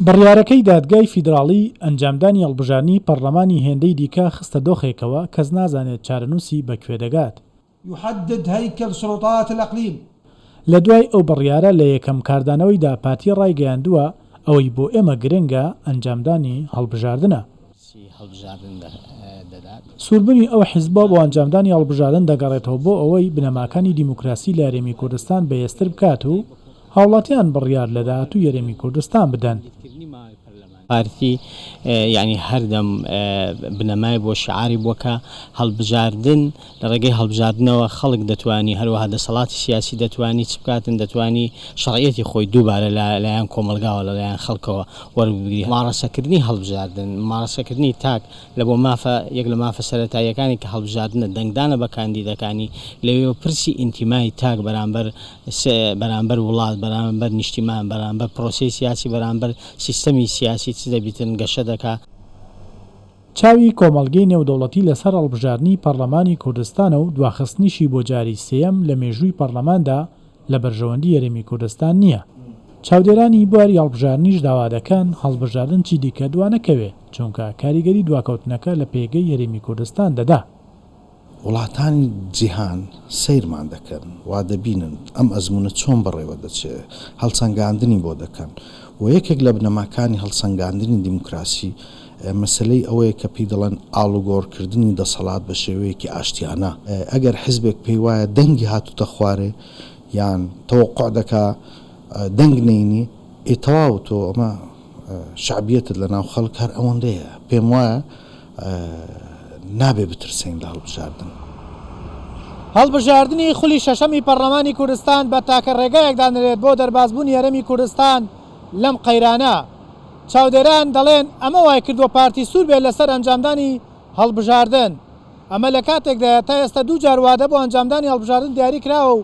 بڕیارەکەی دادگای فیدراڵی ئەنجامدانی هەڵبژاردنی پەڕلەمانی هێندەی دیکە خستە دۆخێکەوە کەس نازانێت چارەنووسی بە کوێ دەگات. یحدد هیکل سلطات الاقلیم. لە دوای ئەو بڕیارە لە یەکەم کاردانەوەیدا پارتی ڕایگەیاندووە، ئەوەی بۆ ئێمە گرنگە ئەنجامدانی هەڵبژاردنە. سووربوونی ئەو حیزبە بۆ ئەنجامدانی هەڵبژاردن دەگەڕێتەوە بۆ ئەوەی بنەماکانی دیموکراسی لە هەرێمی کوردستان بەهێزتر بکات و هاوڵاتیان بڕیار لە داهاتووی هەرێمی کوردستان بدەن. پارتی یانی هەردەم بنەمای بووە شیعاری بووە کە هەڵبژاردن لە ڕێگەی هەڵبژاردنەوە خەڵک دەتوانی هەروەها دەسەڵاتی سیاسی دەتوانی چ بکاتن دەتوانی شەڕعیەتی خۆی دووبارە لە لایەن کۆمەڵگاوە لە لایەن خەڵکەوە وەربگری مماڕەسەکردنی هەڵبژاردن مماڕەسەکردنی تاک لە بۆ مافە یەک لە مافە سەرەتاییەکانی کە هەڵبژاردنە دەنگدانە بە کاندیدەکانی لەوێوە پرسی ئینتیمای تاک بەرامبەر بەرامبەر وڵات، بەرامبەر نیشتیمان، بەرامبەر پرۆسەی سیاسی، بەرامبەر سیستەمی سیاسی چ دەبیتن گەشە دەکا. چاوی کۆمەڵگەی نێودەوڵەتی لەسەر هەڵبژاردنی پەڕلەمانی کوردستانە و دواخستنیشی بۆ جاری سێیەم لە مێژووی پەڕلەماندا لە بەرژەوەندی هەرێمی کوردستان نییە. چاودێرانی بواری هەڵبژاردنیش داوا دەکەن هەڵبژاردن چیدیکە دوانەکەوێ، چونکە کاریگەری دواکەوتنەکە لە پێگەی هەرێمی کوردستان دەدا. وڵاتانی جیهان سەیرمان دەکەن، وا دەبینن ئەم ئەزموونە چۆن بەڕێوە دەچێ، هەڵسەنگاندنی بۆ دەکەن و یەکێک لە بنەماکانی هەڵسەنگاندنی دیموکراسی مەسەلەی ئەوەیە کە پێی دەڵێن ئاڵوگۆڕکردنی دەسەڵات بە شێوەیەکی ئاشتیانە. ئەگەر حیزبێک پێی وایە دەنگی هاتووتە خوارێ یان تەوەقوع دەکا دەنگ نەینی، ئێ تەواو تۆ ئەمە شەعبیەتت لە ناو خەڵک هەر ئەوەندەیە. پێم وایە نابێ بترسێین لە هەڵبژاردن. هەڵبژاردنی خولی شەشەمی پەڕلەمانی کوردستان بە تاکە ڕێگایەک دانرێت بۆ دەربازبوونی هەرێمی کوردستان لەم قەیرانە. چاودێران دەڵێن ئەمە وایکردووە پارتی سوور بێت لەسەر ئەنجامدانی هەڵبژاردن. ئەمە لە کاتێکدایە تا ئێستا دووجار وادە بۆ ئەنجامدانی هەڵبژاردن دیاریکراوە و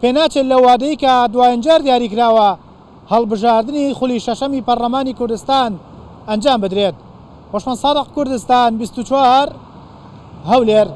پێناچێت لەو وادەی کە دواینجار دیاریکراوە هەڵبژاردنی خولی شەشەمی پەڕلەمانی کوردستان ئەنجام بدرێت. هۆشمەند سادق کوردستان 24 هەولێر.